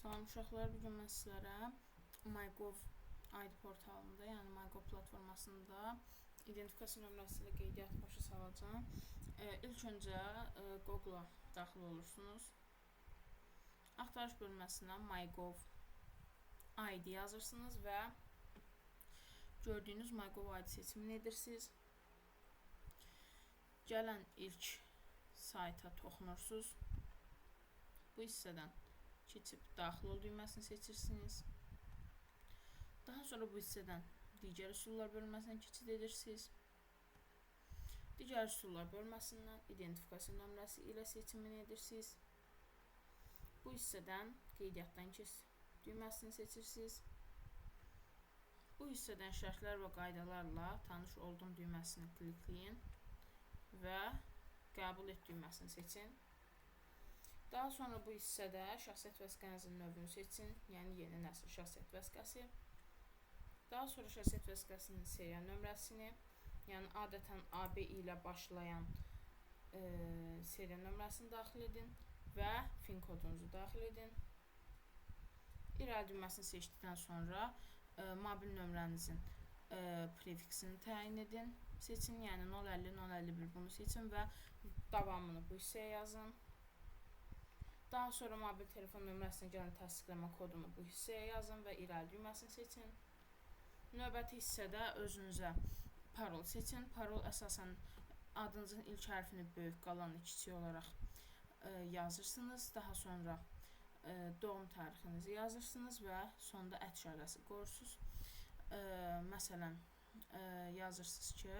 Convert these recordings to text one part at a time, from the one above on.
Salam uşaqlar, bu gün mən sizlərə MyGov ID portalında, yəni MyGov platformasında identifikasiya nömrəsi ilə qeydiyyatı başa salacağam. İlk öncə Google-a daxil olursunuz. Axtarış bölməsinə MyGov ID yazırsınız və gördüyünüz MyGov ID seçimini edirsiniz. Gələn ilk sayta toxunursunuz. Bu hissədən keçib daxil ol düyməsini seçirsiniz. Daha sonra bu hissədən digər üsullar bölməsinə keçid edirsiniz. Digər üsullar bölməsindən identifikasiya nömrəsi ilə seçimini edirsiniz. Bu hissədən qeydiyyatdan keç düyməsini seçirsiniz. Bu hissədən şərtlər və qaydalarla tanış oldum düyməsini klikləyin və qəbul et düyməsini seçin. Daha sonra bu hissədə şəxsiyyət vəsiqənizin növünü seçin, yəni yeni nəsil şəxsiyyət vəsiqəsi. Daha sonra şəxsiyyət vəsiqəsinin seriya nömrəsini, yəni adətən AB ilə başlayan seriya nömrəsini daxil edin və FIN kodunuzu daxil edin. İrəli düyməsini seçdikdən sonra mobil nömrənizin prefiksini təyin edin. Seçin, yəni 050, 051 bunu seçin və davamını bu hissəyə yazın. Daha sonra mobil telefon nömrəsinə gələn təsdiqləmə kodunu bu hissəyə yazın və irəli düyməsini seçin. Növbəti hissədə özünüzə parol seçin. Parol əsasən adınızın ilk hərfini böyük, qalanını kiçik olaraq yazırsınız. Daha sonra doğum tarixinizi yazırsınız və sonda ət işarəsi qoyursunuz. Məsələn, yazırsınız ki,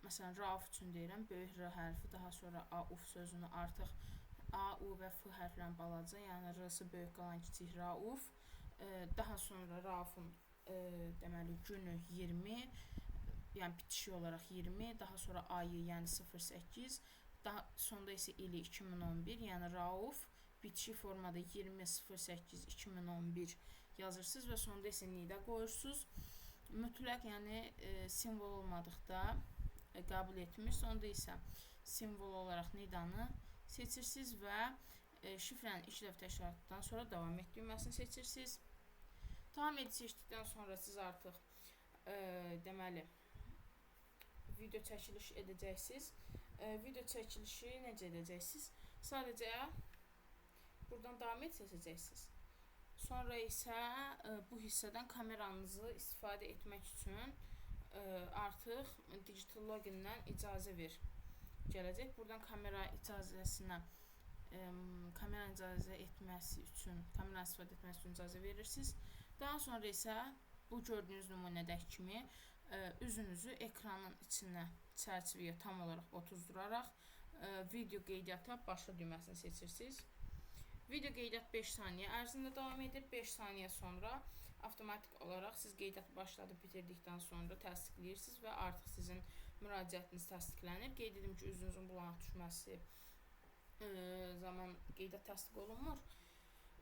məsələn, Rauf üçün deyirəm, böyük R hərfi, daha sonra A, Uf sözünü artıq A, U və F hərflərini balaca, yəni R-sı böyük, qalan kiçik Rauf. Daha sonra Raufun deməli günü 20, yəni bitişi olaraq 20, daha sonra ayı, yəni 08, daha sonda isə ili 2011, yəni Rauf bitişik formada 20.08.2011 yazırsınız və sonda isə nidə qoyursunuz. Mütləq, yəni simvol olmadıqda qəbul etmir. Sonda isə simvol olaraq nidanı seçirsiniz və şifrəni 2 dəfə təkrarladıqdan sonra davam et düyməsini seçirsiniz. Davam et seçdikdən sonra siz artıq deməli video çəkiliş edəcəksiniz. Video çəkilişi necə edəcəksiniz? Sadəcə buradan davam et seçəcəksiniz. Sonra isə bu hissədən kameranızı istifadə etmək üçün artıq digital logindən icazə ver gələcək. Buradan kamera icazəsinə kamera icazə etməsi üçün, kamera istifadə etməsi üçün icazə verirsiniz. Daha sonra isə bu gördüyünüz nümunədəki kimi üzünüzü ekranın içinə, çərçivəyə tam olaraq otuzduraraq video qeydiyyata başla düyməsini seçirsiniz. Video qeydiyyat 5 saniyə ərzində davam edir. 5 saniyə sonra avtomatik olaraq siz qeydiyyatı başladıb bitirdikdən sonra təsdiqləyirsiniz və artıq sizin müraciətiniz təsdiqlənir. Qeyd edim ki, üzünüzün bulanıq düşməsi zaman qeydiyyat təsdiq olunmur.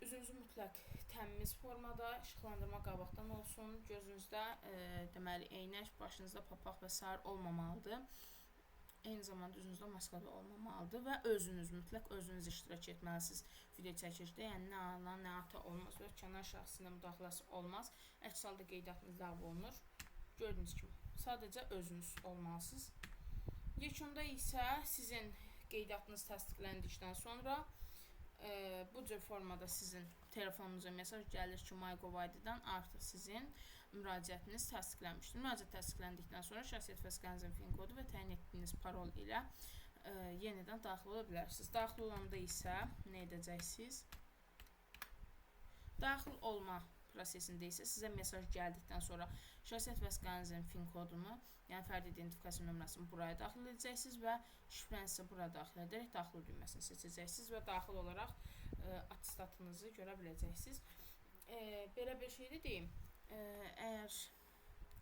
Üzünüzü mütləq təmiz formada, işıqlandırma qabaqdan olsun. Gözünüzdə deməli eynək, başınızda papaq və sair olmamalıdır. Eyni zamanda üzünüzdə maska da olmamalıdır və özünüz, mütləq özünüz iştirak etməlisiniz video çəkilişdə. Yəni nə ana, nə ata olmaz və kənar şəxsinin müdaxiləsi olmaz. Əks halda qeydiyyatınız ləğv olunur. Gördüyünüz kimi, sadəcə özünüz olmalısınız. Yekunda isə sizin qeydiyyatınız təsdiqləndikdən sonra bu cür formada sizin telefonunuza mesaj gəlir ki, MyGov ID-dən artıq sizin müraciətiniz təsdiqlənmişdir. Müraciət təsdiqləndikdən sonra şəxsiyyət vəsiqənizin FIN kodu və təyin etdiyiniz parol ilə yenidən daxil ola bilərsiniz. Daxil olanda isə nə edəcəksiniz? Daxil olma prosesində isə sizə mesaj gəldikdən sonra şəxsiyyət vəsiqənizin FIN kodunu, yəni fərdi identifikasiya nömrəsini buraya daxil edəcəksiniz və şifrəni isə buraya daxil edərək daxil düyməsini seçəcəksiniz və daxil olaraq attestatınızı görə biləcəksiniz. Belə bir şey də deyim. Əgər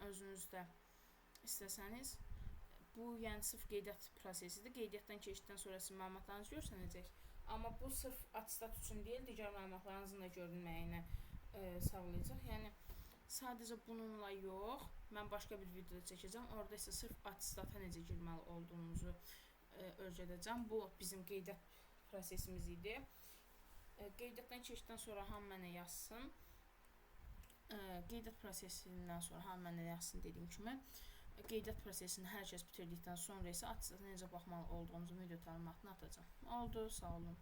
özünüzdə istəsəniz, bu yəni sırf qeydiyyat prosesidir. Qeydiyyatdan keçdikdən sonra sizin məlumatlarınız görsənəcək. Amma bu sırf attestat üçün deyil, digər məlumatlarınızın da görünməyinə sağlayacaq. Yəni sadəcə bununla yox, mən başqa bir videoda çəkəcəm. Orada isə sırf attestata necə girməli olduğunuzu öyrədəcəm. Bu bizim qeydiyyat prosesimiz idi. Qeydiyyatdan keçdikdən sonra hamı mənə yazsın. Qeydiyyat prosesindən sonra hamı mənə yazsın dediyim kimi. Qeydiyyat prosesini hər kəs bitirdikdən sonra isə attestatına necə baxmalı olduğumuzu video təlimatını atacağam. Oldu, sağ olun.